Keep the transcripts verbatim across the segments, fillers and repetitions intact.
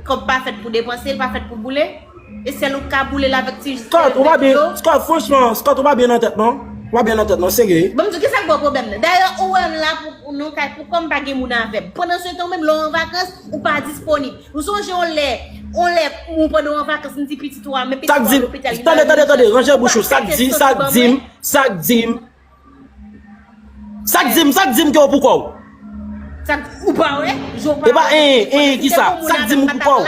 Kòb pa fèt pou depanse, l pa fèt pou boule. E sèl ou ka boule l avèk ti Scott, ou pa byen, Scott, franchman, Scott, ou pa byen nan tèt, non? Ou pa byen nan tèt, non, serye. Bon, m di w, ki sa k ba w pwoblèm nan? Dayè, ou wè m la pou, pou nou kay, pou kòm pa gen moun avè m. Pandan se tan, ou menm, lè w an vakans, ou pa disponib. Ou sonje yon lè, yon lè, ou pandan w an vakans, m di pitit ou a, men pitit ou a lopital, li malad. Tande, tande, tande, ranje bouch ou, sa k di, sa k di m, sa k di m. Sa k di m, sa k di m ke w pou kò w? Sa k, ou pa wè? Jan w pa wè. E pa, en, en, ki sa? Sa k di m ou pou kò w?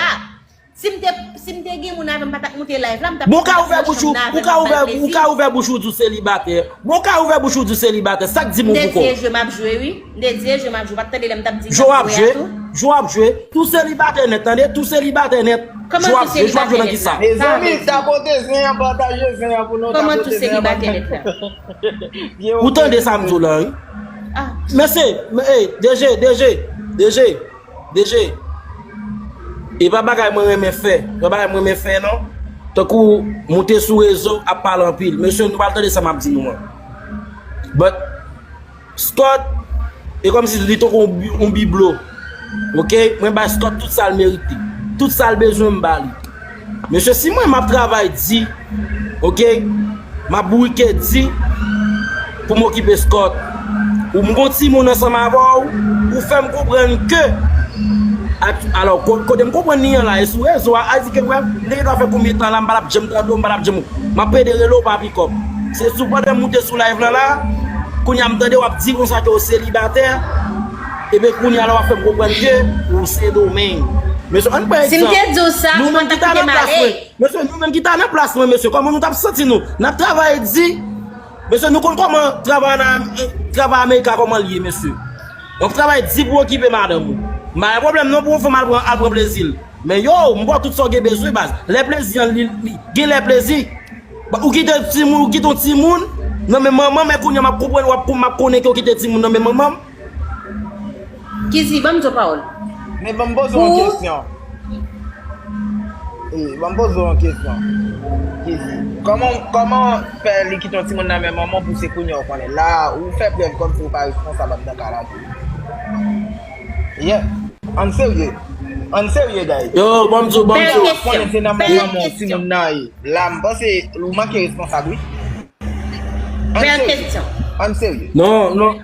Si m te, si m te gen moun avè m, m pa t ap moute live la, m t ap... Bon, ou ka ouvè bouch ou, ou ka ouvè, ou ka ouvè bouch ou di w selibatè. Bon, ou ka ouvè bouch ou di w selibatè. Sa k di m ou pou kò w? M te di e jwe m ap jwe, wi. M te di e jwe m ap jwe. Ou pa t tande lè m t ap di m ap jwe a tou? Jwe w ap jwe, jwe w ap jwe. Tou selibatè nèt, tande? Tou selibatè nèt. Kòman tou selibatè nèt la? Jwe w ap jwe, jwe w ap jwe nan ki sa? Mezanmi, tapote zen an, pataje zen an pou nou, tapote zen an. Kòman tou selibatè nèt la? Ou tande sa m di w la, wi? Ah. Mesye, men, ey, D J, D J, D J, D J. E pa bagay mwen renmen fè. E pa bagay mwen renmen fè, non. Tankou moute sou rezo, ap pale anpil. Mesye, nou pral tande sa m ap di nou an. But, Scott, e kòmsi li tankou yon bi-, yon biblo. Oke? Mwen bay Scott tout sa l merite. Tout sa l bezwen, m ba li. Mesye, si mwen m ap travay di, oke, m ap bourike di pou m okipe Scott. Ou m gon timoun ansanm avè w, ou fè m konprann ke, ak, alò, ko-, kote m konprann li an la, e sou rezo a, a di ke, wè, m te gen dwa fè konbyen tan la, m pa t ap janm tande w, m pa t ap janm, m ap pede rele w pa pikòp. Se sou pandan m moute sou live lan la, kounye a m tande w ap di konsa ke w selibatè, epi kounye a la w ap fè m konprann ke ou Sendomeng. Mesye, ann pran egzanp. Si m te di w sa, ou pa t ap kite m ale. Mesye, nou menm ki ta nan plas mwen, mesye, kòman nou t ap santi nou? N ap travay di, mesye, nou konn kòman travay nan, travay Amerika kòman l ye, mesye. W ap travay di pou okipe madanm ou. M pa gen pwoblèm non pou yon fanm al pran, al pran plezi l. Men yo, m ba w tout sa w gen bezwen, baz. Lè plezi an, li, li, gen lè plezi. Ba, ou kite timoun, ou kite yon timoun nan men manman, men kounye a m ap konprann, w ap, m ap konnen ke w kite timoun nan men manman m. Kizi, ban m di w pawòl. Men ban m poze w yon kesyon. E, ban m poze w yon kesyon. Kizi, kòman, kòman fè li kite yon timoun nan men manman pou se kounye a w konnen? La, ou fè prèv kòmsi ou pa responsab anndan kay la tou. Yeah. Ann serye. Ann serye, guys. Yo, ban m di w, ban m di w. Konnen se nan men manman w timoun nan ye. La, m panse ou manke responsab, wi. Ann serye. Ann serye. Non, non.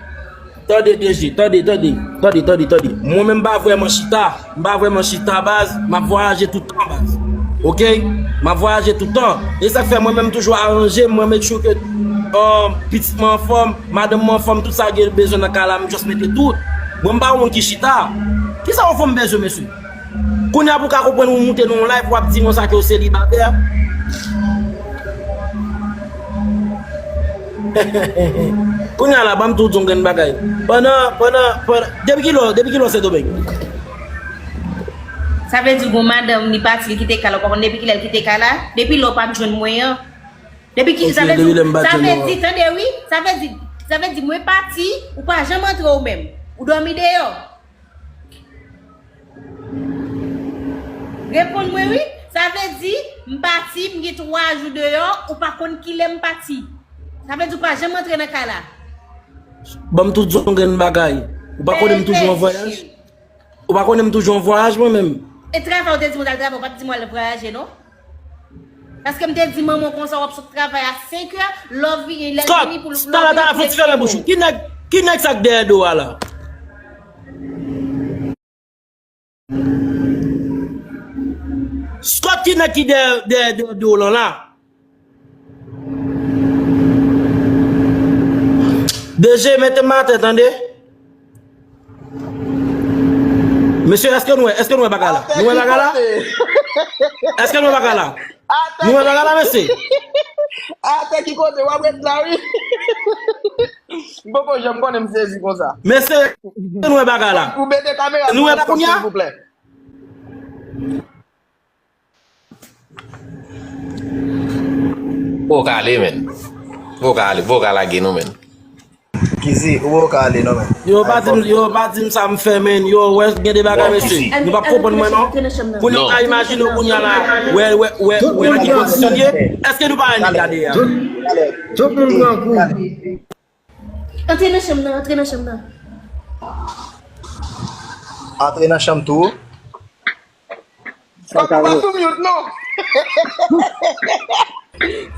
Tande, D J, tande, tande, tande, tande, tande. Mwen menm m pa vrèman chita, m pa vrèman chita, baz, m ap vwayaje tout tan, baz. Oke? M ap vwayaje tout tan. E sa k fè mwen menm m toujou aranje m, mwen make sure ke, um, pitit mwen anfòm, madanm mwen anfòm, tout sa gen bezwen nan kay la, m just mete tout. Mwen m pa yon moun ki chita. Kisa yon fanm bezwen, mesye? Kounye a pou w ka konprann ou moute nan yon live, w ap di konsa ke w selibatè. Kounye a la, ban m tou di w yon grenn bagay. Pandan, pandan, pandan, depi kilè, depi kilè w Sendomeng? Sa vle di gon madanm li pati, li kite kay la, ou pa konn depi kilè l kite kay la? Depi lè w pa t jwenn mwen an. Depi ki, sa vle di, sa vle di, tande wi, sa vle di, sa vle di mwen pati, ou pa janm antre ou menm. Ou dòmi deyò. Reponn mwen wi. Sa vle di, m pati, m gen twa jou deyò, ou pa konn kilè m pati. Sa vle di ou pa janm antre nan kay la. Ban m tou di w yon grenn bagay. Ou pa konnen m toujou an vwayaj? Ou pa konnen m toujou an vwayaj mwen menm? E travay ou te di mwen al travay, ou pa t di mwen al vwayaje non. Paske m te di manman w konsa w ap sot travay a senk è, lè w vini, lè l vini pou l, lè w vini pou l eksplike w. Ki nèg, ki nèg sa k dèyè do a la? Scott, ki nèg ki dèyè, dèyè, dèyè do w lan la? D J, mete m atè, tande. Mesye, èske nou wè, èske nou wè bagay la? Nou wè bagay la? Èske nou wè bagay la? Nou wè bagay la, mesye? Atè ki kote? W ap ret la, wi. M poko janm konnen m sezi konsa. Mesye, èske nou wè bagay la? Ou mete kamera sou mwen ankò, silvouplè. Ou ka ale, men. Ou ka ale, ou ka lage nou, men. Kizi, ou ka ale non, men. Yo pa di m, yo pa di m sa m fè, men. Yo, wè, gen de bagay, mesye. Nou p ap konprann mwen, non. Pou nou ka imajine w kounye a la, wè, wè, wè, wè nan ki kondisyon l ye. Èske nou pa renmen gade a? Tout moun pran kou. Antre nan chanm nan, antre nan chanm nan. Antre nan chanm tou. Scott, ou pa sou mute non.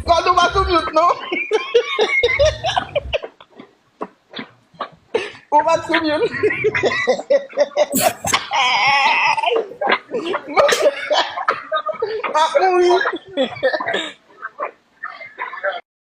Scott, ou pa sou mute non. Ou pa t sou mute. M ap mouri.